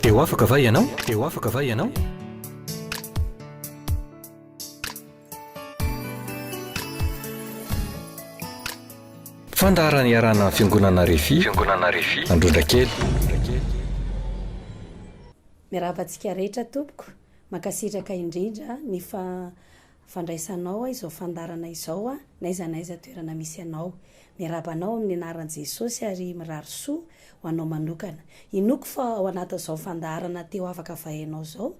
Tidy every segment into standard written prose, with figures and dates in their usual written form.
Te ho afaka va ianao? Te ho afaka va ianao? Fandaharana iarahana amin'ny Fiangonana Refi, Fiangonana Refi, Androndrakely. Miarahaba antsika rehetra tompoko, mankasitraka indrindra ny fa fandraisanao izao fandaharana izao n'aiza n'aiza toerana misy anao. Miarahaba anao amin'ny anaran'i Jesosy ary mirary soa ho anao manokana. Inoako fa ao anatin'izao fandaharana te ho afaka vahenao izao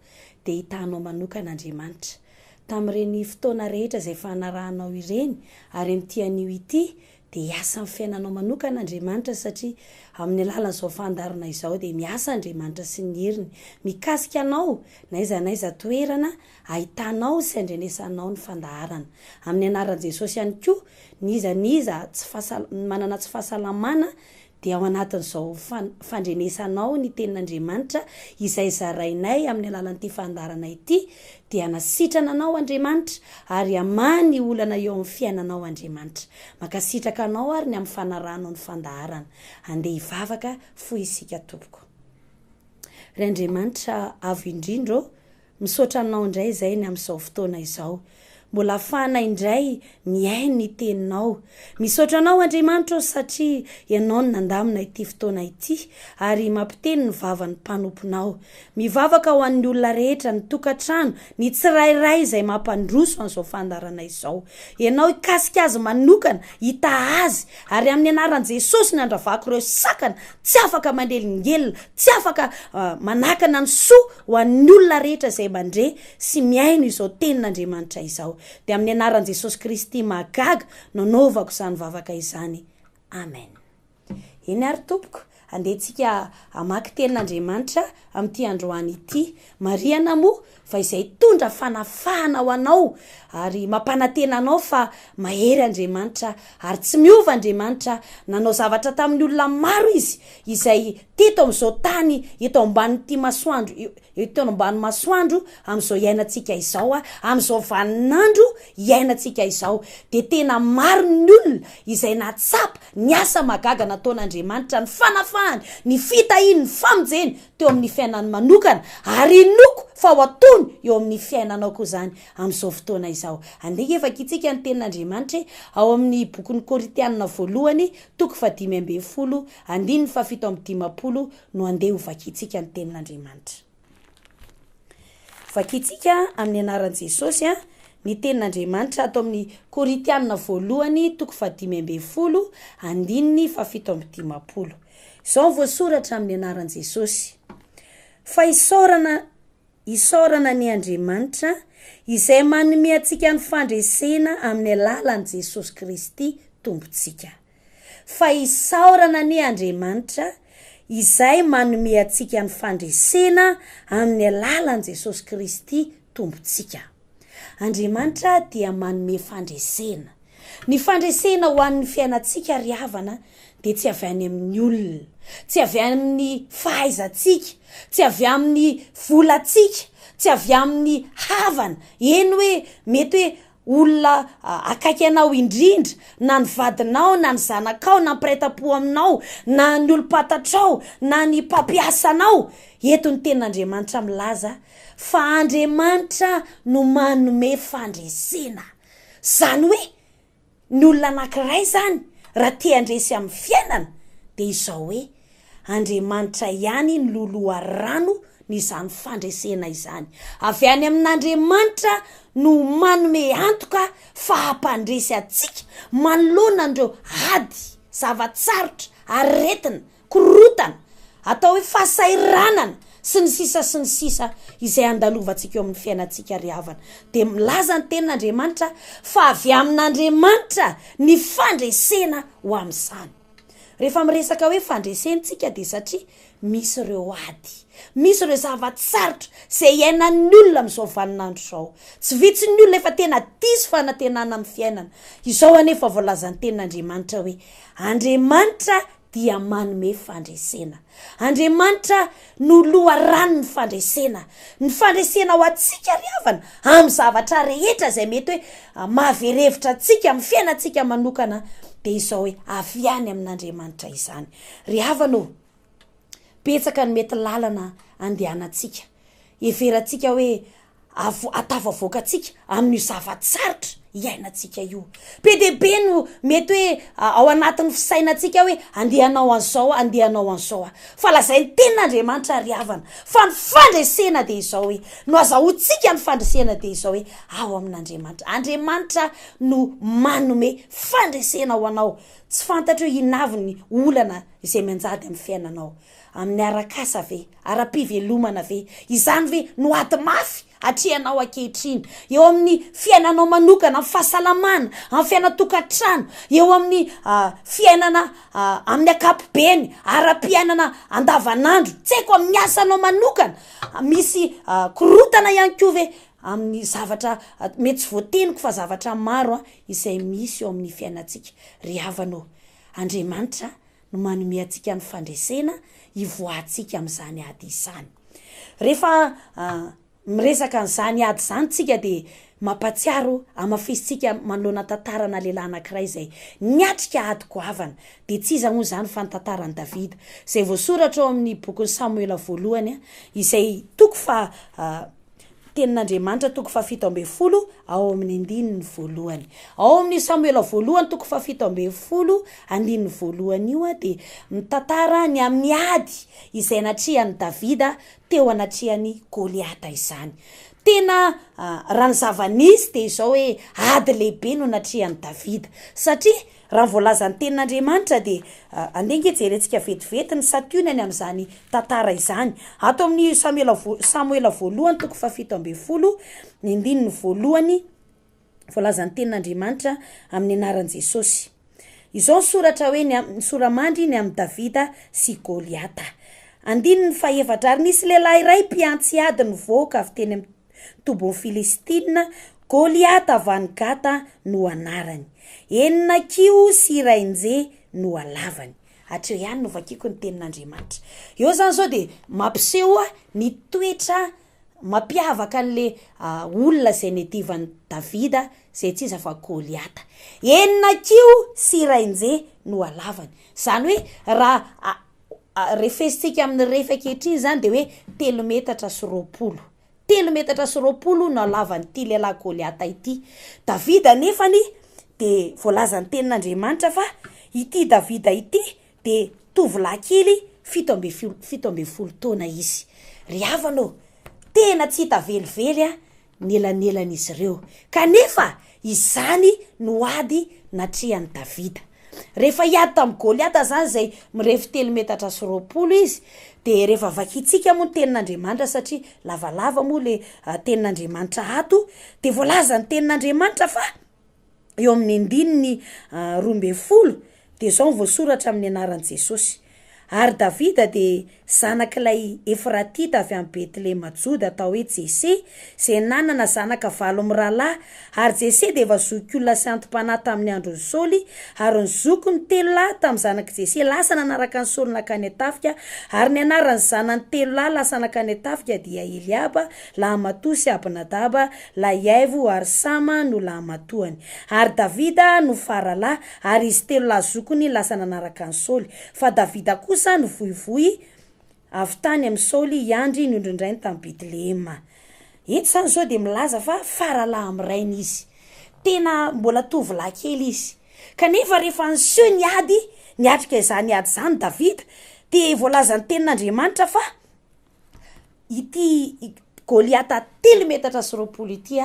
dia hitahanao manokana Andriamanitra. Tamin'ireny fotoana rehetra izay efa narahanao ireny ary amin'ity anio ity dia hiasa amin'ny fiainanao manokana Andriamanitra satria amin'ny alalan'izao fandaharana izao dia miasa Andriamanitra sy ny heriny mikasika anao n'aiza n'aiza toerana ahitanao sy andrenesanao ny fandaharana. Amin'ny anaran'i Jesosy ihany koa, n'iza n'iza tsy fahasal manana tsy fahasalamana dia ao anatin'izao fandrenesanao ny tenin'Andriamanitra izay zarainay amin'ny alalan'ity fandaharana ity dia hanasitrana anao Andriamanitra ary hamaha ny olana eo amin'ny fiainanao Andriamanitra. Mankasitraka anao ary ny amin'ny fanarahanao ny fandaharana. Andeha hivavaka fohy isika tompoko. Ry Andriamanitra avo indrindra ô, Misaotra anao indray izay ny amin'izao fotoana izao. Mbola afahana indray mihaino ny teninao. Misaotra anao Andriamanitra ô satria ianao no nandamina ity fotoana ity ary mampiteny ny vavan'ny mpanomponao. Mivavaka ho an'ny olona rehetra, ny tokantrano, ny tsirairay izay mampandroso an'izao fandaharana izao. Ianao hikasika azy manokana, hitaha azy ary amin'ny anaran'i Jesosy ny handravako ireo sakana tsy afaka manelingelina, tsy afaka manakana ny soa ho an'ny olona rehetra izay mandre sy mihaino izao tenin'Andriamanitra izao. Dia amin'ny anaran'i Jesosy Kristy mahagaga no anaovako izany vavaka izany. Amen. Eny ary tompoko, andeha tsika hamaky tenin'Andriamanitra amin'ity androany ity. Marihana moa fa izay hitondra fanafahana ho anao ary mampanantena anao fa mahery Andriamanitra ary tsy miova Andriamanitra, nanao zavatra tamin'ny olona maro Izy izay teto amin'izao tany eto ambanin'ity masoandro eto ambany masoandro amin'izao iainantsika izao, amin'izao vaninandro iainantsika izao dia tena maro ny olona izay nahatsapa ny asa mahagaga nataon'Andriamanitra, ny fanafahany, ny fitahiany, ny famonjeny teo amin'ny fiainany manokana, ary inoako fa ho ataony eo amin'ny fiainanao koa izany amin'izao fotoana izao. Andeha vakintsika ny tenin'Andriamanitra e, ao amin'ny bokin'ny Korintianina voalohany, toko fahadimy ambin'ny folo, andininy fahafito amby dimampolo no andeha ho vakintsika ny tenin'Andriamanitra. Vakintsika amin'ny anaran'i Jesosy a, ny tenin'Andriamanitra ato amin'ny Korintianina voalohany, toko fahadimy ambin'ny folo, andininy fahafito amby dimampolo. Izao no voasoratra amin'ny anaran'i Jesosy, Fa isaorana, isaorana anie Andriamanitra, izay manome antsika ny fandresena amin'ny alalan'i Jesosy Kristy Tompontsika. Fa isaorana anie Andriamanitra, izay manome antsika ny fandresena amin'ny alalan'i Jesosy Kristy Tompontsika. Andriamanitra dia manome fandresena. Ny fandresena ho an'ny fiainantsika ry havana dia tsy avy any amin'ny olona, tsy avy amin'ny fahaizantsika, tsy avy amin'ny volantsika, tsy avy amin'ny havana, eny hoe mety hoe olona akaiky anao indrindra, na ny vadinao, na ny zanakao, na ny mpiray tampo aminao, na ny olom-pantatrao, na ny mpampiasa anao. Eto ny tenin'Andriamanitra milaza fa Andriamanitra no manome fandresena. Zany hoe ny olona anankiray zany raha te handresy amin'ny fiainana dia izao hoe Andriamanitra ihany no loharano ny izany fandresena izany. Avy any amin'Andriamanitra no manome antoka fa hampandresy antsika manoloana an'ireo ady, zava-tsarotra, aretina, korotana, atao hoe fahasahiranana, sy ny sisa sy ny sisa izay andalovantsika eo amin'ny fiainantsika ry havana. Dia milaza ny tenin'Andriamanitra fa avy amin'Andriamanitra ny fandresena ho amin'izany. Rehefa miresaka hoe fandresena isika dia satria misy ireo ady, misy ireo zava-tsarotra izay iainan'ny olona amin'izao vaninandro izao. Tsy vitsy ny olona efa tena diso fanantenana amin'ny fiainana. Izao anefa voalazan'ny tenin'Andriamanitra hoe Andriamanitra dia manome fandresena. Andriamanitra no loharanon'ny fandresena. Ny fandresena ho antsika ry havana, amin'ny zavatra rehetra izay mety hoe mahavery hevitra antsika amin'ny fiainantsika manokana, dia izao hoe avy any amin'Andriamanitra izany. Ry havana ô, Betsaka ny mety lalana andehanantsika. Heverantsika hoe avo atafavoaka antsika amin'io zava-tsarotra iainantsika io. Be dia be no mety hoe ao anatin'ny fisainantsika hoe andeha hanao an'izao aho, andeha hanao an'izao aho. Fa lazain'ny tenin'Andriamanitra ry havana fa ny fandresena dia izao hoe, no azahoantsika ny fandresena dia izao hoe ao amin'Andriamanitra. Andriamanitra no manome fandresena ho anao. Tsy fantatro hoe inona avy ny olana izay mianjady amin'ny fiainanao. Amin'ny arak'asa ve? Ara-pivelomana ve? Izany ve no ady mafy atrehanao ankehitriny? Eo amin'ny fiainanao manokana, amin'ny fahasalamana, amin'ny fiainan-tokantrano, eo amin'ny fiainana amin'ny ankapobeny, ara-piainana andavanandro, tsy haiko amin'ny asanao manokana, misy korontana ihany koa ve amin'ny zavatra mety tsy voateniko fa zavatra maro izay misy eo amin'ny fiainantsika. Ry havana ô, Andriamanitra no manome antsika ny fandresena hivoahantsika amin'izany ady izany. Rehefa miresaka an'izany ady izany tsika dia mampatsiaro, hamafisintsika manoloana tantarana lehilahy anankiray izay niatrika ady goavana, dia tsy iza moa izany fa ny tantaran'i Davida, izay voasoratra ao amin'ny bokin'i Samoela voalohany, izay toko faha Tenin'Andriamanitra toko fahafito ambin'ny folo ao amin'ny andininy voalohany. Ao amin'ny Samoela voalohany toko fahafito ambin'ny folo andininy voalohany io dia mitantara ny amin'ny ady izay natrehan'i Davida teo anatrehan'i Goliata izany. Tena raha ny zava-nisy dia izao hoe ady lehibe no natrehan'i Davida satria Raha ny voalazan'ny Tenin'Andriamanitra dia andeha ange jerentsika vetivety ny santionany amin'izany tantara izany. Ato amin'ny Samoela Samoela voalohany toko fahafito ambin'ny folo, ny andininy voalohany, voalazan'ny Tenin'Andriamanitra amin'ny anaran'i Jesosy. Izao ny soratra hoe ny am- ny sora-mandry ny amin'i Davida sy Goliata. Andininy fahefatra, Ary nisy lehilahy iray mpiantsy ady nivoaka avy teny amin'ny Tobin'ny Filistina, Goliata avy any Gata no anarany. Enina kiho sy irainje no halavany. Hatreo ihany no vakiko ny tenin'Andriamanitra. Eo izany izao dia mampiseho ny toetra mampiavaka an'le olona izay niadivan'i Davida, izay tsy iza fa Goliata. Enina kiho sy irainje no halavany. Izany hoe raha refesintsika amin'ny refy ankehitriny izany dia hoe telo metatra sy 20. Telo metatra sy 20 no halavan'ity lehilahy Goliata ity. Davida anefany dia voalazan'ny tenin'Andriamanitra fa ity Davida ity dia tovolahy kely 17 taona izy. Ry havana ô, tena tsy hita velively an! ny elanelan'izy ireo. Kanefa, izany no ady natrehan'i Davida. Rehefa hiady tamin'i Goliata izany izay mirefy telo metatra sy 20 izy, dia rehefa vakintsika moa ny tenin'Andriamanitra satria lavalava moa ilay tenin'Andriamanitra ato, dia voalazan'ny tenin'Andriamanitra fa eo amin'ny andininy 12 dia izao no voasoratra amin'ny anaran'i Jesosy, Ary Davida dia zanak'ilay Efratita avy any Betlehema Joda atao hoe Jese, izay nanana zanaka valo mirahalahy, ary Jese dia efa zokiolona sy anti-panahy tamin'ny andron'i Saoly, ary ny zokiny telo lahy tamin'ny zanak'i Jese lasa nanaraka an'i Saoly nankany an-tafika, ary ny anaran'ny zanany telo lahy lasa nankany an-tafika dia Eliaba, lahimatoa, sy Abinadaba, lahiaivo, ary Sama no lahimatoany. Ary Davida no faralahy, Ary izy telo lahy zokiny lasa nanaraka an'i Saoly. Fa Davida kosa nivoivoy avy tany amin'i Saoly hiandry ny ondrin-drainy tany Betlehema. Eto izany izao dia milaza fa faralahy amin'ny rainy izy. Tena mbola tovolahy kely izy. Kanefa rehefa niseho ny ady, niatrika izany ady izany Davida, dia voalazan'ny tenin'Andriamanitra fa Ity Goliata telo metatra sy 20 ity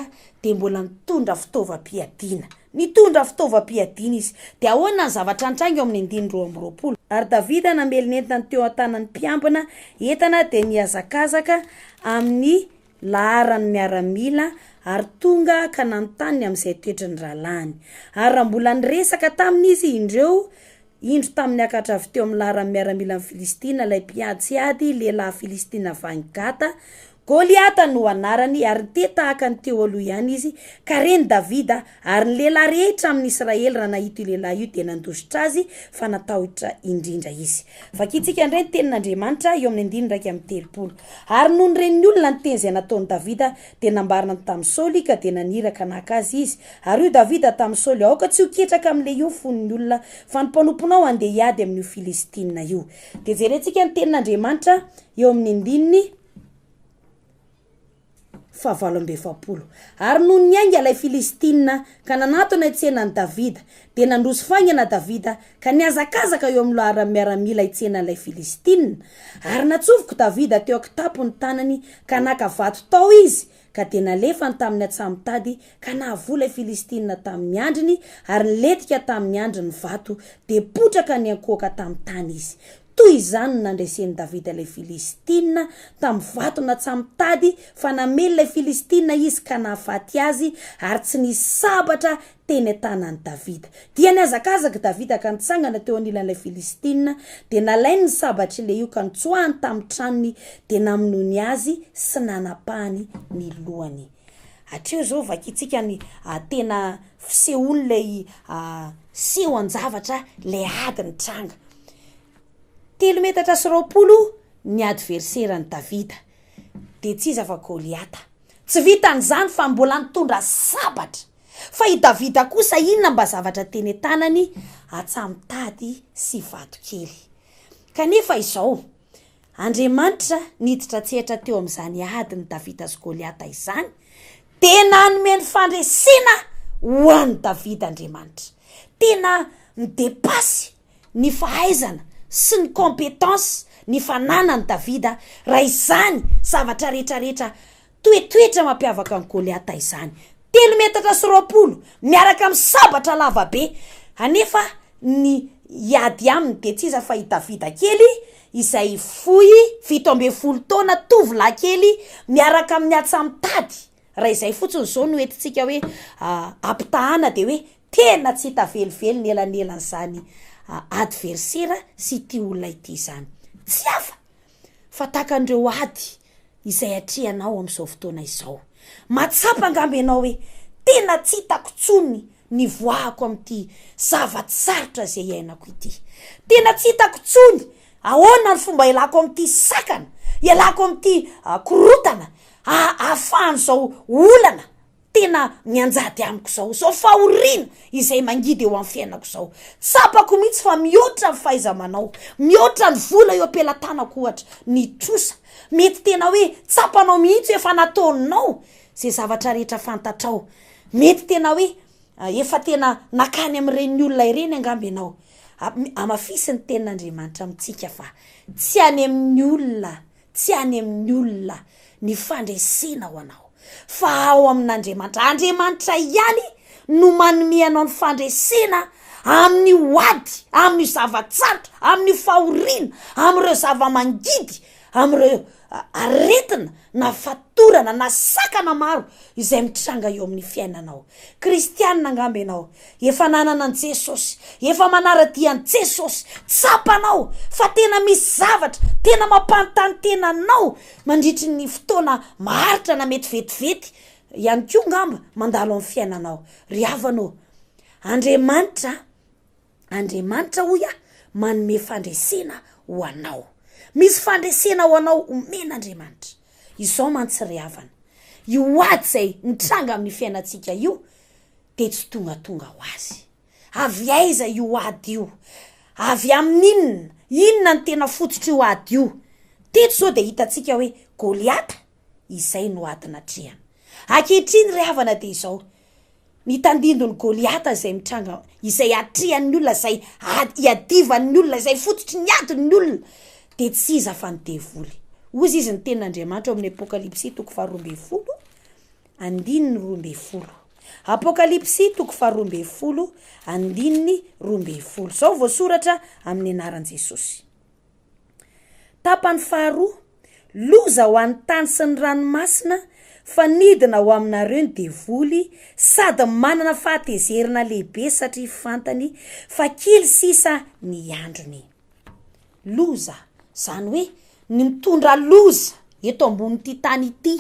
dia mbola nitondra fitaovam-piadiana. Nitondra fitaovam-piadiana izy. Dia ahoana ny zavatra nitranga eo amin'ny andininy 22? Ary Davida namely ny entany teo an-tanan'ny mpiambina entana dia nihazakazaka amin'ny laharan'ny miaramila ary tonga ka nanontany ny amin'izay toetry ny rahalahiny. Ary raha mbola niresaka taminy izy, indreo, Indro tamy niakatra avy teo amy ny laharan'ny miaramilan'ny Filistina ilay mpiady sy ady, lehilahy Filistina avy any Gata, Goliata no anarany, ary niteny tahaka ny teo aloha ihany izy, ka ren'i Davida, ary ny lehilahy rehetra amin'i Israely raha nahita io lehilahy io dia nandositra azy, fa natahotra indrindra izy. Vakintsika indray ny tenin'Andriamanitra eo amin'ny andininy 31. Ary nony ren'ny olona ny teny izay nataon'i Davida, dia nambarany tamin'i Saoly, ka dia naniraka naka azy izy. Ary hoy Davida tamin'i Saoly, Aoka tsy ho ketraka amin'ilay io ny fon'ny olona, fa ny mpanomponao handeha hiady amin'io Filistina io. Dia jerentsika ny tenin'Andriamanitra eo amin'ny andininy fahavalo amby 40. Ary nony niainga ilay Filistina ka nanatona hitsena an'i Davida, dia nandroso faingana Davida ka nihazakazaka eo amin'ny loharan'ny miaramila hitsena an'ilay Filistina. Ary natsofoko Davida teo an-kitapo ny tanany ka naka vato tao izy, ka dia nalefany tamin'ny antsamotady ka nahavoa ilay Filistina tamin'ny handriny, ary nilentika tamin'ny handriny ny vato, dia potraka niankohoka tamin'ny tany izy. Toy izany no nandresen'i Davida ilay Filistina tamin'ny vato natsamitady, fa namely ilay Filistina izy ka nahafaty azy, ary tsy nisy sabatra teny an-tanan'i Davida. Dia nihazakazaka i Davida ka nitsangana teo anilan'ilay Filistina, dia nalainy ny sabatr'ilay io ka notsoahany tamin'ny tranony, dia namonoany azy sy nanapahany ny lohany. Hatreo izao vakintsika ny tena fisehoan'ilay seho an-javatra, ilay ady nitranga. 3 metatra ny adverseran'i Davida, dia tsy iza fa Goliata. Tsy vitan'izany fa mbola nitondra sabatra. Fa i Davida kosa inona mba zavatra teny an-tanany? Antsamitady sy vatokely. Kanefa izao, Andriamanitra niditra an-tsehatra teo amin'izany adin'i Davida sy Goliata izany, dia nanome ny fandresena ho an'i Davida Andriamanitra. Tena mi-depasy ny fahaizana sy ny compétence ny fananan'i Davida raha izany zavatra rehetrarehetra toetoetra mampiavaka an'i Goliata izany. 3 metatra miaraka amin'ny sabatra lava be, anefa ny hiady aminy dia tsy iza fa i Davida kely izay fohy 17 taona, tovolahy kely miaraka amin'ny antsamitady. Raha izay fotsiny izao no entintsika hoe ampitahana dia hoe tena tsy hita velively ny elanelan'izany adversera sy ity olona ity izany. Tsy hafa fa tahaka an'ireo ady izay atrehanao amin'izao fotoana izao. Mahatsapa angamba ianao hoe tena tsy hitako intsony ny voahako amin'ity zava-tsarotra izay iainako ity. Tena tsy hitako intsony ahoana ny fomba ialako amin'ity sakana, ialako amin'ity korontana, ahafahan'izao olana tena mianjady amiko izao, izao fahoriana izay mangidy eo amin'ny fiainako izao. Tsapako mihitsy fa mihoatra ny fahaiza-manao, mihoatra ny vola eo am-pelatanako ohatra, ny trosa. Mety tena hoe tsapanao mihitsy hoe efa nataonao izay zavatra rehetra fantatrao. Mety tena hoe efa tena nakany amin'ireny olona ireny angamba ianao. Hamafisy ny tenin'Andriamanitra amintsika fa tsy any amin'ny olona Tsy any amin'ny olona ny fandresena ho anao, fa ao amin'Andriamanitra. Andriamanitra ihany no manome anao ny fandresena amin'io ady, amin'io zava-tsarotra, amin'io fahoriana, amin'ireo zava-mangidy, amin'ireo aretina na fatorana na sakana maro izay mitranga eo amin'ny fiainanao. Kristianina angamba ianao, efa nanana an'i Jesosy, efa manara-dia an'i Jesosy, tsapanao fa tena misy zavatra tena mampanontany tena anao mandritry ny fotoana maharitra na mety vetivety ihany koa angamba mandalo amin'ny fiainanao. Ry havana ô, Andriamanitra, Andriamanitra hoy aho manome fandresena ho anao. Misy fandresena ho anao omen'Andriamanitra. Izao mantsy ry havana, io ady izay mitranga amin'ny fiainantsika io dia tsy tongatonga ho azy. Avy aiza io ady io? Avy amin'inona? Inona no tena fototr'io ady io? Teto izao dia hitantsika hoe Goliata, izay no ady natrehana. Ankehitriny ry havana dia izao, Ny tandindon'i Goliata izay mitranga, izay atrehan'ny olona, izay ady iadivan'ny olona, izay fototry ny adin'ny olona, dia tsy iza fa ny devoly. Hozy izy ny tenin'Andriamanitra ao amin'ny Apokalypsy toko faharoa ambin'ny folo, andininy 12. Apokalypsy toko faharoa ambin'ny folo, andininy 12. Izao voasoratra amin'ny anaran'i Jesosy. Tapany faharoa, Loza ho an'ny tany sy ny ranomasina, fa nidina ho aminareo ny devoly, sady manana fahatezerana lehibe satria fantany fa kely sisa ny androny. Loza, izany hoe ny mitondra loza. eto ambonin'ity tany ity,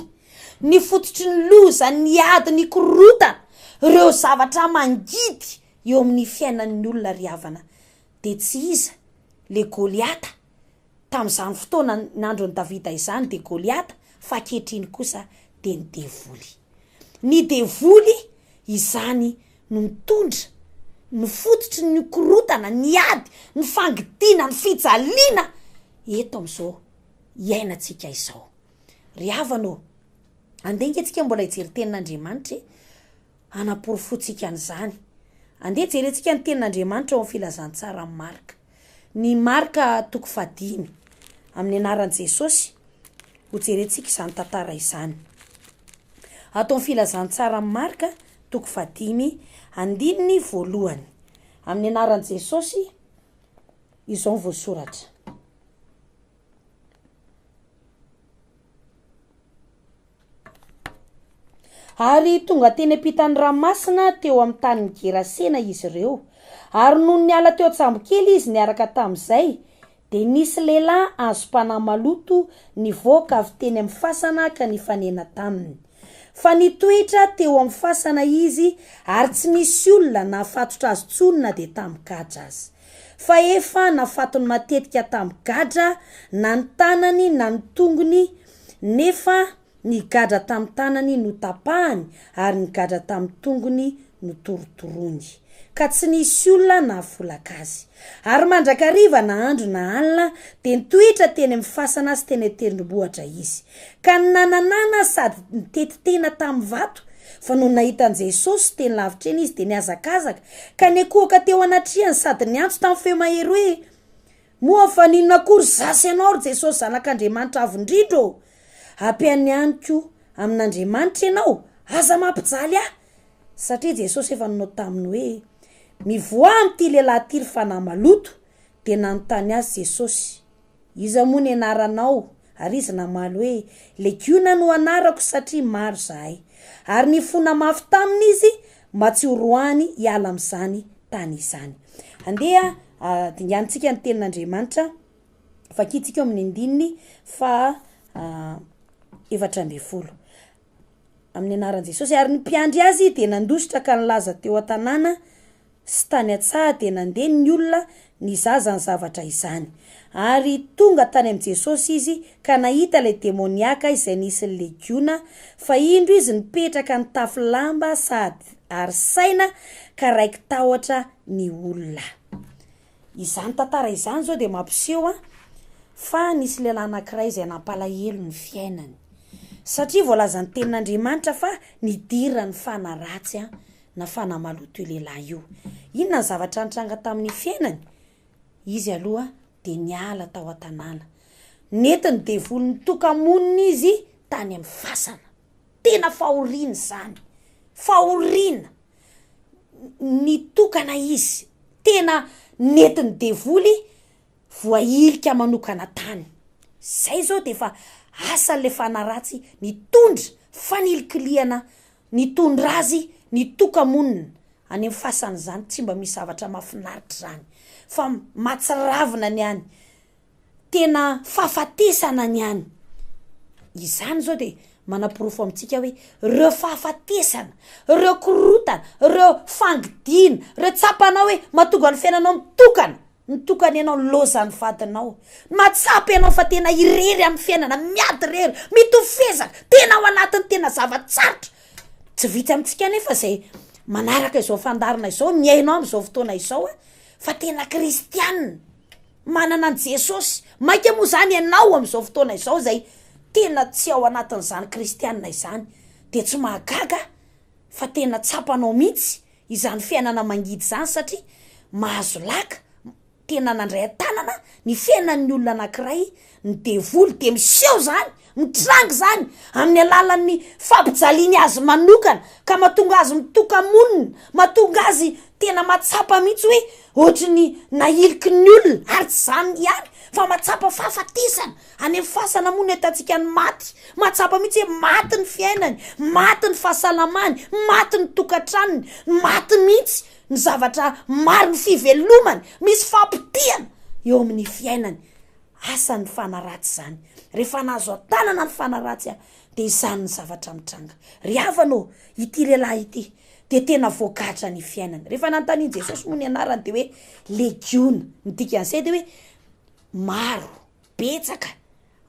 ny fototry ny loza, ny ady, ny korontana, ireo zavatra mangidy eo amin'ny fiainan'ny olona ry havana dia tsy iza le Goliata tamin'izany fotoana ny andron'i Davida izany dia Goliata fa ankehitriny kosa dia ny devoly. Ny devoly izany no mitondra ny fototry ny korontana, ny ady, ny fangidiana, ny fijaliana eto amin'izao iainantsika izao. Ry havana ô, andeha ange tsika mbola hijery tenin'Andriamanitra e, hanaporofoantsika an'izany. Andeha jerentsika ny tenin'Andriamanitra ao amin'ny filazantsaran'i Marka. Ny Marka toko fahadimy, amin'ny anaran'i Jesosy, ho jerentsika izany tantara izany. Ato amin'ny filazantsaran'i Marka toko fahadimy, andininy voalohany. Amin'ny anaran'i Jesosy, izao ny voasoratra. Ary tonga teny ampitan'ny ranomasina teo amin'ny tanin'i Gerasena izy ireo. Ary nony niala teo an-tsambokely izy niaraka tamin'izay, dia nisy lehilahy azom-panahy maloto nivoaka avy teny amin'ny fasana ka nifanena taminy. Fa nitoetra teo amin'ny fasana izy, ary tsy nisy olona nahafatotra azy intsony na dia tamin'ny gadra aza. Fa efa nafatony matetika tamin'ny gadra na ny tanany na ny tongony, nefa Ny gadra tamin'ny tanany notapahany ary ny gadra tamin'ny tongony notorotoroiny, ka tsy nisy olona nahafolaka azy. Ary mandrakariva na andro na alina dia nitoetra teny amin'ny fasana sy teny an-tendrombohitra izy, ka ninananana sady niteti-tena tamin'ny vato, fa nony nahita an'i Jesosy teny lavitra eny izy dia nihazakazaka, ka niankohoka teo anatrehany sady niantso tamin'ny feo mahery hoe, Moa fa n'inona akory izaho sy ianao, ry Jesosy Zanak'Andriamanitra Avo Indrindra ô? Ampianianiko amin'Andriamanitra ianao, aza mampijaly ahy! Satria Jesosy efa nanao taminy hoe, Mivoaha amin'ity lehilahy ity ry fanahy maloto! Dia nanontany azy Jesosy, Iza moa ny anaranao? Ary izy namaly hoe, Legiona no anarako satria maro izahay. Ary nifona mafy taminy izy mba tsy horoahany hiala amin'izany tany izany. Andeha dinganintsika ny tenin'Andriamanitra, vakintsika eo amin'ny andininy faha 14. Amin'ny anaran'i Jesosy. Ary ny mpiandry azy dia nandositra ka nilaza teo an-tanàna sy tany an-tsaha dia nandeha ny olona nizaha izany zavatra izany. Ary tonga tany amin'i Jesosy izy ka nahita ilay demoniaka izay nisy ny legiona, fa indro izy nipetraka nitafy lamba sady ary saina ka raiki-tahotra ny olona. Izany tantara izany izao dia mampiseho fa nisy lehilahy anankiray izay nampalahelo ny fiainany. Satria voalazan'ny tenin'Andriamanitra fa nidiran'ny fanahy ratsy na fanahy maloto io lehilahy io. Inona ny zavatra nitranga tamin'ny fiainany? Izy aloha dia niala tao an-tanàna. Nentin'ny devoly nitoka-monina izy tany amin'ny fasana. Tena fahoriana izany. Fahoriana. Nitokana izy. Tena nentin'ny devoly voahilika manokana tany. Zay zao de efa asan'le fanahy ratsy nitondra fanilikilihana nitondra azy nitoka-monina any amin'ny fasana izany, tsy mba misy zavatra mahafinaritra izany fa mahatsiravina ny any, tena fahafatesana ny any. Izany zao de manaporofo amintsika hoe reo fahafatesana, reo korotana, reo fangidiana, reo tsapanao hoe mahatonga ny fiainanao mitokana, Mitokana ianao, lozan'ny vadinao. Mahatsapa ianao fa tena irery amin'ny fiainana, miady irery, mitofezaka, tena ao anatin'ny tena zava-tsarotra. Tsy vitsy amintsika anefa izay manaraka izao fandaharana izao, mihaino amin'izao fotoana izao fa tena kristianina, manana an'i Jesosy. Mainka moa izany ianao amin'izao fotoana izao izay tena tsy ao anatin'izany kristianina izany, dia tsy mahagaga fa tena tsapanao mihitsy izany fiainana mangidy izany satria mahazo laka, tena nandray an-tanana ny fiainan'ny olona anankiray ny devoly de miseho zany, mitranga izany amin'ny alalan'ny fampijaliany azy manokana ka mahatonga azy mitoka-monina, mahatonga azy tena mahatsapa mihitsy hoe ohatry ny nahiliky ny olona ary tsy izany ihany fa mahatsapa fahafatesana. Any amin'ny fasana moa no ahitantsika ny maty. Mahatsapa mihitsy hoe maty ny fiainany, maty ny fahasalamany, maty ny tokantranony, maty mihitsy ny zavatra maro, ny fivelomany, misy fampotehana eo amin'ny fiainany. Asan'ny fanahy ratsy izany. Rehefa nahazo an-tanana ny fanahy ratsy dia izany ny zavatra mitranga. Ry havana ô, ity lehilahy ity dia tena voagadra ny fiainany. Rehefa nanontanian'i Jesosy moa ny anarany dia hoe Legiona. Ny dikan'izay dia hoe maro, betsaka,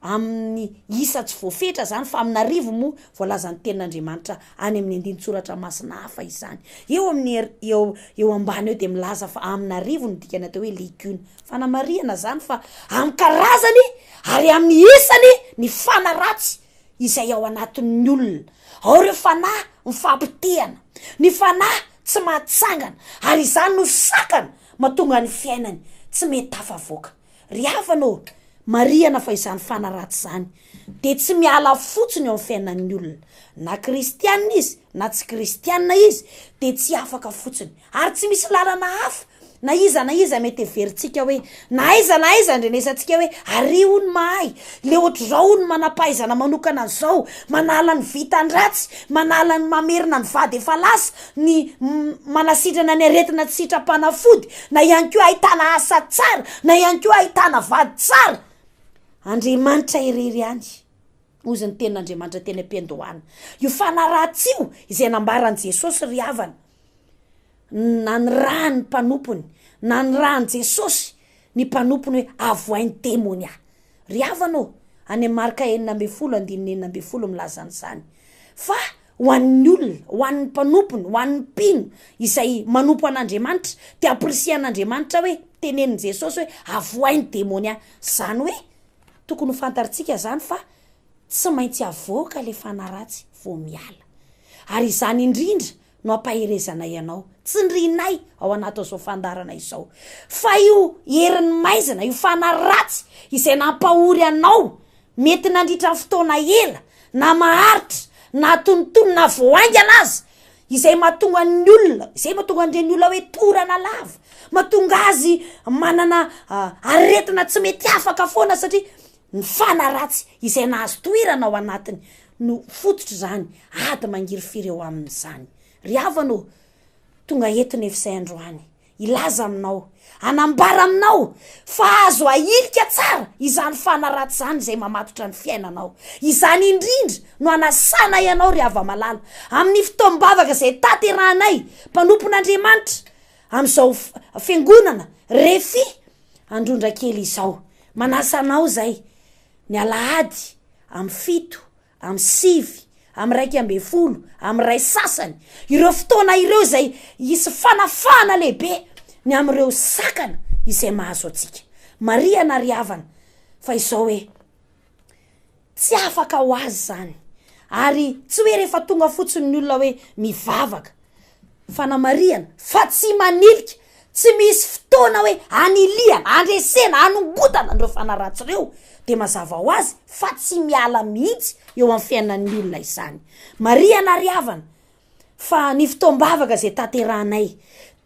amin'ny isa tsy voafetra izany fa amin'arivo moa voalazan'ny tenin'Andriamanitra any amin'ny andinin-tsoratra masina hafa izany. Eo amin'ny eo eo ambany eo dia milaza fa amin'arivo no dikany atao hoe legiona. Fanamarihana izany fa amin'ny karazany ary amin'ny isany ny fanahy ratsy izay ao anatin'ny olona. Ao ireo fanahy mifampitehana, ny fanahy tsy mahatsangana ary izany no sakana mahatonga ny fiainany tsy mety tafavoaka. Ry havana ô, marihana fa izany fanahy ratsy izany dia tsy miala fotsiny eo amin'ny fiainan'ny olona. Na kristiana izy na tsy kristiana izy dia tsy afaka fotsiny. Ary tsy misy lalana hafa na iza na iza mety heverintsika hoe na aiza na aiza andrenesantsika hoe ary hono mahay, le ohatr'izao hono manam-pahaizana manokana an'izao, manala ny vitan-dratsy, manala ny mamerina ny vady efa lasa, ny manasitrana ny aretina tsy sitram-panafody, na ihany koa ahitana asa tsara, na ihany koa ahitana vady tsara. Andriamanitra irery ihany, hozy ny tenin'Andriamanitra teny am-piandohana. Io fanahy ratsy io izay nambaran'i Jesosy ry havana, nanirahany ny mpanompony, nanirahan'i Jesosy ny mpanompony hoe avohay ny demonia. Ry havana ô, any amin'ny Marka 16 andininy 16 milaza an'izany. Fa ho an'ny olona, ho an'ny mpanompony, ho an'ny mpino izay manompo an'Andriamanitra, dia ampirisihan'Andriamanitra hoe, tenenin'i Jesosy hoe, avohay ny demonia. Izany hoe, tokony ho fantarintsika izany fa tsy maintsy avoaka ilay fanahy ratsy vao miala. Ary izany indrindra no ampaherezanay anao, tsindrinay ao anatin'izao fandaharana izao, fa io herin'ny maizina, io fanahy ratsy izay nampahory anao Mety nandritra ny fotoana ela, na maharitra, na antonontonony, na vao haingana aza, izay mahatonga ny olona, izay mahatonga an'ireny olona hoe torana lava, mahatonga azy manana aretina tsy mety afaka foana satria ny fanahy ratsy izay nahazo toerana ao anatiny no fototr'izany ady mangirifiry eo aminy izany. Ry havana ô, tonga eto nefa izay androany. hilaza aminao, hanambara aminao fa azo ahilika tsara izany fanahy ratsy izany izay mamatotra ny fiainanao. Izany indrindra no anasanay anao ry hava-malala, amin'ny fotoam-bavaka izay tanterahanay, mpanompon'Andriamanitra, amin'izao fiangonana Refi Androndrakely izao. Manasa anao izay, ny alahady amin'ny fito amin'ny sivy, amin'ny 11, amin'ny iray sasany, ireo fotoana ireo izay hisy fanafahana lehibe ny amin'ireo sakana izay mahazo antsika. Marihana ry havana fa izao hoe, tsy afaka ho azy izany, ary tsy hoe rehefa tonga fotsiny ny olona hoe mivavaka, Fanamarihana, fa tsy manilika, tsy misy fotoana hoe anilihana, andresena, anongotana an'ireo fanahy ratsy ireo, dia mazava ho azy fa tsy miala mihitsy eo amin'ny fiainan'ny olona izany. Marihana ry havana, fa ny fotoam-bavaka izay tanterahanay,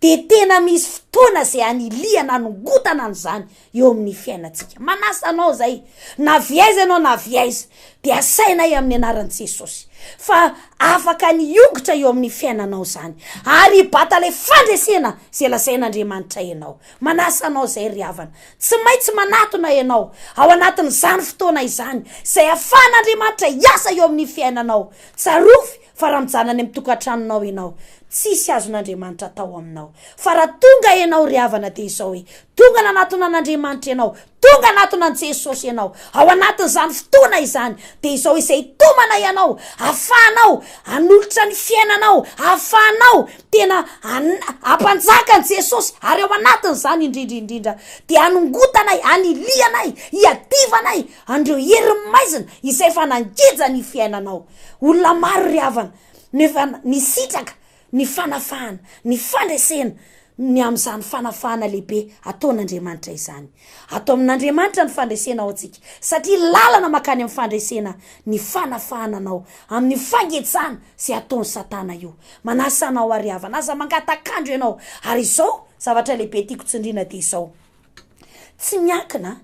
dia tena misy fotoana izay anilihana, anongotana an'izany eo amin'ny fiainantsika. Manasa anao izay, na avy aiza ianao na avy aiza, dia asainay amin'ny anaran'i Jesosy fa afaka ny hiongotra eo amin'ny fiainanao izany, ary hibata ilay fandresena izay lazain'Andriamanitra ianao. Manasa anao izay ry havana. Tsy maintsy manatona ianao ao anatin'izany fotoana izany, izay ahafahan'Andriamanitra hiasa eo amin'ny fiainanao. Tsarovy fa raha mijanona any amin'ny tokantranonao ianao, tsisy azon'Andriamanitra atao aminao. Fa raha tonga ianao ry havana dia izao hoe, tonga nanatona an'Andriamanitra ianao, tonga nanatona an'i Jesosy ianao, ao anatin'izany fotoana izany dia izao izay hitomana ianao, ahafahanao hanolotra ny fiainanao, ahafahanao tena hampanjaka an'i Jesosy, ary ao anatin'izany indrindra indrindra dia hanongotanay, hanilihanay, hiadivanay an'ireo herin'ny maizina izay efa nangeja ny fiainanao. Olona maro ry havana no efa nisitraka ny fanafahana, ny fandresena ny amin'izany fanafahana lehibe ataon'Andriamanitra izany. Ato amin'Andriamanitra ny fandresena ho antsika, satria lalana mankany amin'ny fandresena ny fanafahana anao amin'ny fangejana izay ataon'i Satana io. Manasa anao àry havana, aza mangatak'andro ianao. Ary izao zavatra lehibe tiako tsindriana dia izao, tsy miankina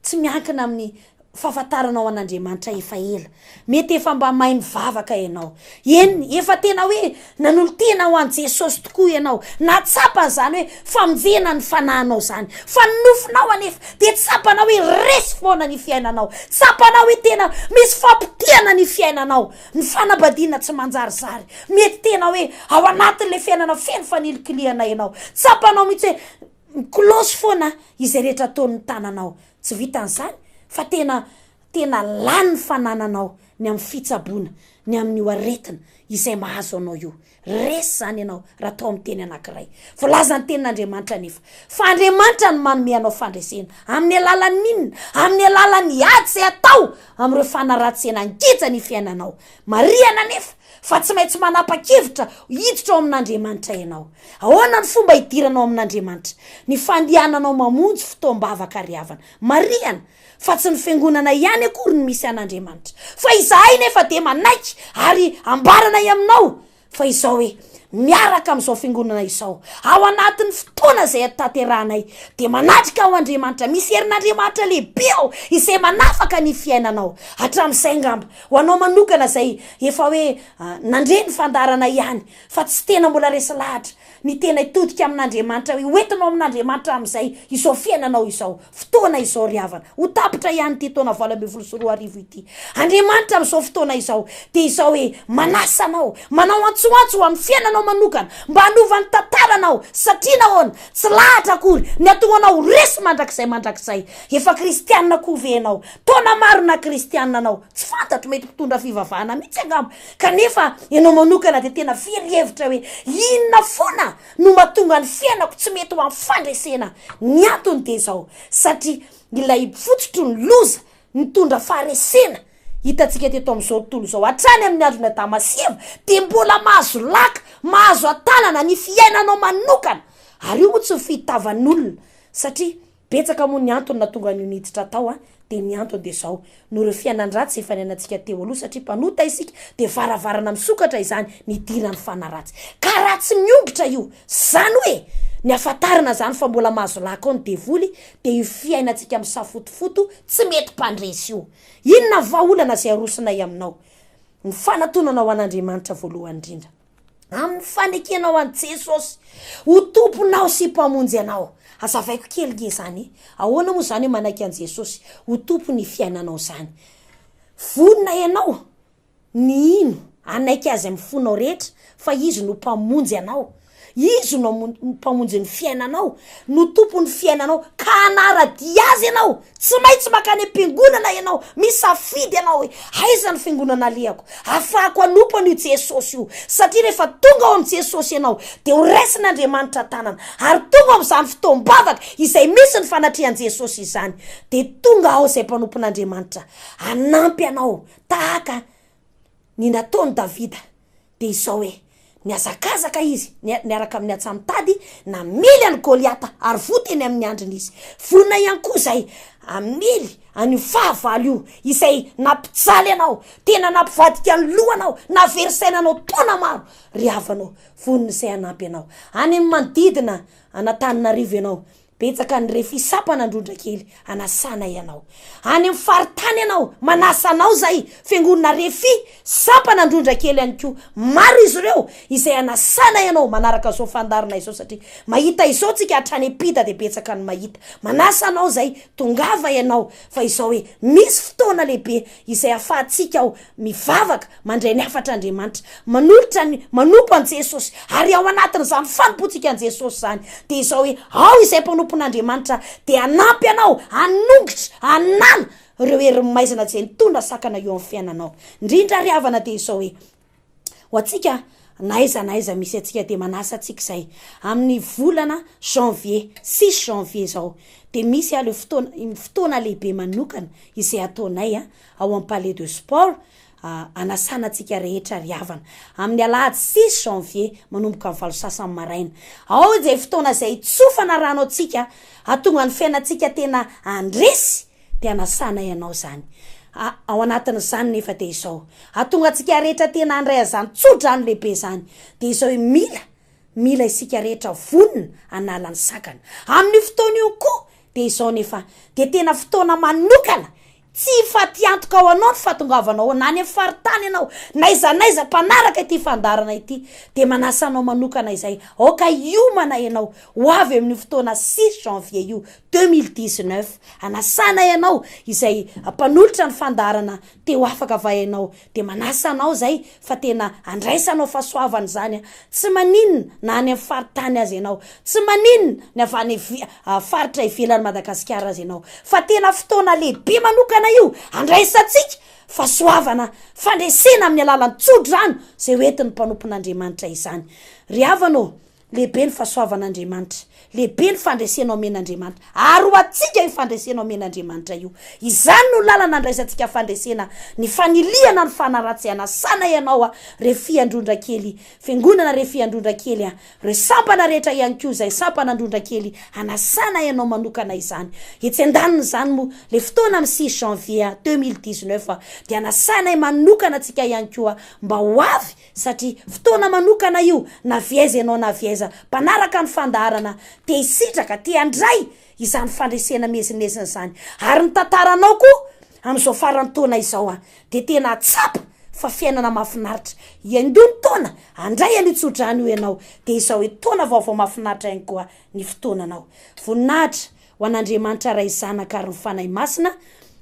Tsy miankina amin'ny fahafantaranao an'Andriamanitra efa ela, mety efa mba mahay mivavaka ianao, eny efa tena hoe nanolo-tena ho an'i Jesosy tokoa ianao, nahatsapa an'izany hoe famonjena ny fanahinao izany, fa ny nofinao anefa dia tsapanao hoe resy foana ny fiainanao, tsapanao hoe tena misy fampotehana ny fiainanao, ny fanambadiana tsy manjarizary, mety tena hoe ao anatin'ilay fiainana feno fanilikilihana ianao, tsapanao mihitsy hoe mikolosy foana izay rehetra ataon'ny tananao, Tsy vitan'izany fa tena tena lany ny fanananao ny amin'ny fitsaboana ny amin'io aretina izay mahazo anao io. Resy izany ianao raha atao amin'ny teny anankiray. Voalazan'ny tenin'Andriamanitra anefa fa Andriamanitra no manome anao fandresena. Amin'ny alalan'ny inona? Amin'ny alalan'ny ady izay atao amin'ireo fanaratsiana ngeja ny fiainanao. Marihana anefa fa tsy maintsy manapa-kevitra hiditra ao amin'Andriamanitra ianao. Ahoana ny fomba hidiranao amin'Andriamanitra? Ny fandehananao mamonjy fotoam-bavaka ry havana. Marihana fa tsy ny fiangonana ihany akory no misy an'Andriamanitra. Fa izahay nefa dia manaiky ary ambaranay aminao Fa izao hoe, miaraka amin'izao fiangonana izao, ao anatin'ny fotoana izay atanterahanay, dia manatrika ao Andriamanitra, misy herin'Andriamanitra lehibe ao, izay manafaka ny fiainanao. Hatramin'izay angamba, ho anao manokana izay efa hoe nandre ny fandaharana ihany, fa tsy tena mbola resy lahatra, ny tena hitodika amin'Andriamanitra, hoe hoentinao amin'Andriamanitra amin'izay izao fiainanao izao. Fotoana izao ry havana, ho tapitra ihany ity taona 2018 ity. Andriamanitra amin'izao fotoana izao dia izao hoe manasa anao, manao antsoantso ho amin'ny fiainanao manokana mba hanova ny tantaranao satria nahoana? Tsy lahatra akory ny hatonga anao ho resy mandrakizay mandrakizay. Efa kristianina koa ve ianao? Taona maro naha kristianina anao? Tsy fantatro, mety mpitondra fivavahana mihitsy angamba, kanefa ianao manokana dia tena very hevitra hoe inona foana no mahatonga ny fiainako tsy mety ho amin'ny fandresena. Ny antony dia izao, satria ilay fototry ny loza nitondra faharesena hitantsika teto amin'izao tontolo izao hatrany amin'ny andron'i Adama sy Eva dia mbola mahazo laka, mahazo an-tanana ny fiainanao manokana. Ary io moa tsy mifidy tavan'olona satria Betsaka moa ny antony nahatonga an'io niditra tao an, dia ny antony dia izao, noho ireo fiainan-dratsy efa niainantsika teo aloha satria mpanota isika dia varavarana misokatra izany nidiran'ny fanahy ratsy. Ka raha tsy miongotra io, izany hoe ny ahafantarana izany fa mbola mahazo laka ao ny devoly dia io fiainantsika misafotofoto tsy mety mpandresy io. Inona ny vahaolana izay arosonay aminao? Ny fanatonana ho an'Andriamanitra voalohany indrindra. Amin'ny fanekenao an'i Jesosy ho Tomponao sy Mpamonjy anao. Hazavaiko kely nge izany e. Ahoana moa izany hoe manaiky an'i Jesosy ho Tompon'ny fiainanao izany? Vonona ianao ny hino, hanaiky Azy amin'ny fonao rehetra fa Izy no Mpamonjy anao. Izy no Mpamonjy ny fiainanao, no Tompon'ny fiainanao, ka hanara-dia Azy ianao. Tsy maintsy mankany am-piangonana ianao, misafidy ianao hoe, aiza ny fiangonana alehako, ahafahako hanompo an'io Jesosy io. Satria rehefa tonga ao amin'i Jesosy ianao, dia ho raisin'Andriamanitra an-tanana. Ary tonga ao amin'izany fotoam-bavaka izay misy ny fanatrehan'i Jesosy izany, dia tonga ao izay mpanompon'Andriamanitra hanampy anao tahaka ny nataon'i Davida. dia izao hoe, Nihazakazaka izy niaraka amin'ny antsamotady, namely an'i Goliata, ary voa teny amin'ny handriny izy. Vonona ihany koa izay hamely an'io fahavalo io, izay nampijaly anao, tena nampivadika ny lohanao, nahavery saina anao taona maro. Ry havanao, vonona izay hanampy anao. Any amin'ny manodidina an'Antananarivo ianao, Betsaka ny refy sampana Androndrakely anasana ianao. Any amin'ny faritany ianao, manasa anao izay fiangonana refy sampana Androndrakely ihany koa. Maro izy ireo izay anasana ianao manaraka izao fandaharana izao satria mahita izao tsika hatrany am-pita dia betsaka ny mahita. Manasa anao izay, tongava ianao fa izao hoe misy fotoana lehibe izay ahafahantsika ao mivavaka, mandray ny hafatr'Andriamanitra, manolotra ny, manompo an'i Jesosy, ary ao anatin'izany fanompoantsika an'i Jesosy izany, dia izao hoe, ao izay mpanompon'Andriamanitra dia hanampy anao hanongotra, hanala ireo herin'ny maizina izay nitondra sakana eo amin'ny fiainanao. Indrindra ry havana dia izao hoe, ho antsika na aiza na aiza misy antsika dia manasa antsika izay, amin'ny volana janvier, six janvier izao, dia misy ilay fotoana, fotoana lehibe manokana izay ataonay ao amin'ny Palais de Sport, anasana antsika rehetra ry havana, amin'ny alahady six janvier manomboka amin'ny valo sasany maraina. Ao izay fotoana izay hitsofana rano antsika, hahatonga ny fiainantsika tena handresy, dia anasana ianao izany. Ao anatin'izany nefa dia izao, hahatonga antsika rehetra tena handray an'izany tso-drano lehibe izany, dia izao hoe mila Mila isika rehetra vonona hanala ny sakana. Amin'io fotoana io koa dia izao nefa dia tena fotoana manokana tsy. antoka ho anao ny fahatongavanao na any amin'ny faritany ianao, n'aiza n'aiza mpanaraka ity fandaharana ity, dia manasa anao manokana izay, aoka hiomana ianao ho avy amin'io fotoana six janvier io 2019, anasana ianao izay mpanolotra ny fandaharana te ho afaka va ianao, dia manasa anao izay fa tena andraisanao fahasoavana izany an, tsy maninona na any amin'ny faritany aza ianao, tsy maninona ny avy any faritra ivelan'i Madagasikara aza ianao, fa tena fotoana lehibe manokana io andraisantsika fahasoavana, fandresena amin'ny alalan'ny tso-drano izay ho entin'ny mpanompon'Andriamanitra izany. Ry havana ô, Lehibe ny fahasoavan'Andriamanitra, lehibe ny fandresena omen'Andriamanitra, ary ho antsika io fandresena omen'Andriamanitra io. Izany no lalana andraisantsika fandresena, ny fanilihana ny fanahy ratsy Anasana ianao a, Refy Androndrakely, Fiangonana Refy Androndrakely a, ireo sampana rehetra ihany koa izay sampana Androndrakely, anasana ianao manokana izany. Etsy andanin'izany moa, ilay fotoana amin'ny six janvier 2019 dia anasanay manokana antsika ihany koa mba ho avy satria fotoana manokana io na avy aiza ianao na avy aiza, mpanaraka ny fandaharana te hisitraka, te handray izany fandresena miezinezina izany, ary ny tantaranao koa amin'izao faran'ny taona izao an, dia tena hahatsapa fa fiainana mahafinaritra, hiandoha ny taona, handray an'io tsodrano io ianao, dia izao hoe taona vaovao mahafinaritra ihany koa ny fotoananao. Voninahitra Ho an'Andriamanitra Ray Zanaka ary ny Fanahy Masina,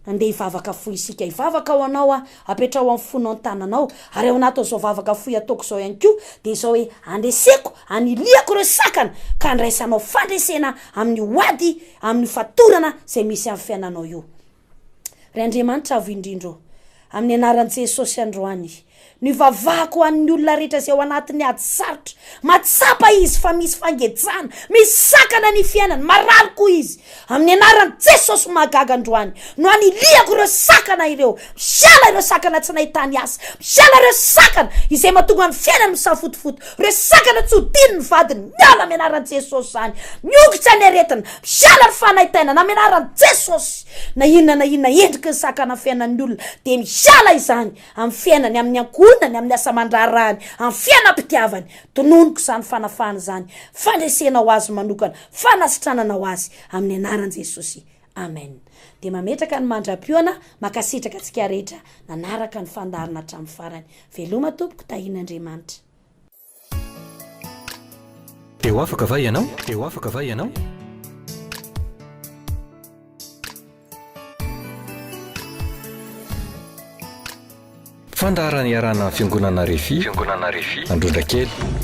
andeha hivavaka fohy isika. Hivavaka ho anao aho, apetraho amin'ny fonao ny tananao, ary ao anatin'izao vavaka fohy ataoko izao ihany koa, dia izao hoe, andreseko, anilihako ireo sakana, ka andraisanao fandresena amin'io ady, amin'io fatorana izay misy amin'ny fiainanao io. Ry Andriamanitra Avo Indrindra ô, amin'ny anaran'i Jesosy androany, no ivavahako ho an'ny olona rehetra izay ao anatin'ny ady sarotra. Mahatsapa izy fa misy fangejana, misy sakana ny fiainany, marary koa izy. Amin'ny anaran'i Jesosy mahagaga androany, no anilihako ireo sakana ireo. Miala ireo sakana tsy nahitany asa, miala ireo sakana izay mahatonga ny fiainany misafotofoto, ireo sakana tsy ho tian'ny vadiny, miala amin'ny anaran'i Jesosy izany. Miongotra ny aretina, miala ny fanaintainana amin'ny anaran'i Jesosy. Na inona na inona endriky ny sakana fiainan'ny olona dia miala izany amin'ny fiainany, amin'ny ankohonany, amin'ny asa aman-draharahany, amin'ny fiainam-pitiavany. Tononiko izany fanafahana izany, fandresena ho azy manokana, fanasitranana ho azy amin'ny anaran'i Jesosy. Amen. Dia mametraka ny mandra-pihaona, mankasitraka antsika rehetra nanaraka ny fandaharana hatramin'ny farany. Veloma tompoko, tahian'Andriamanitra. Dia ho afaka va ianao? Dia ho afaka va ianao? Fandaharana iarahana amin'ny Fiangonana Refi, Fiangonana Refi, Androndrakely.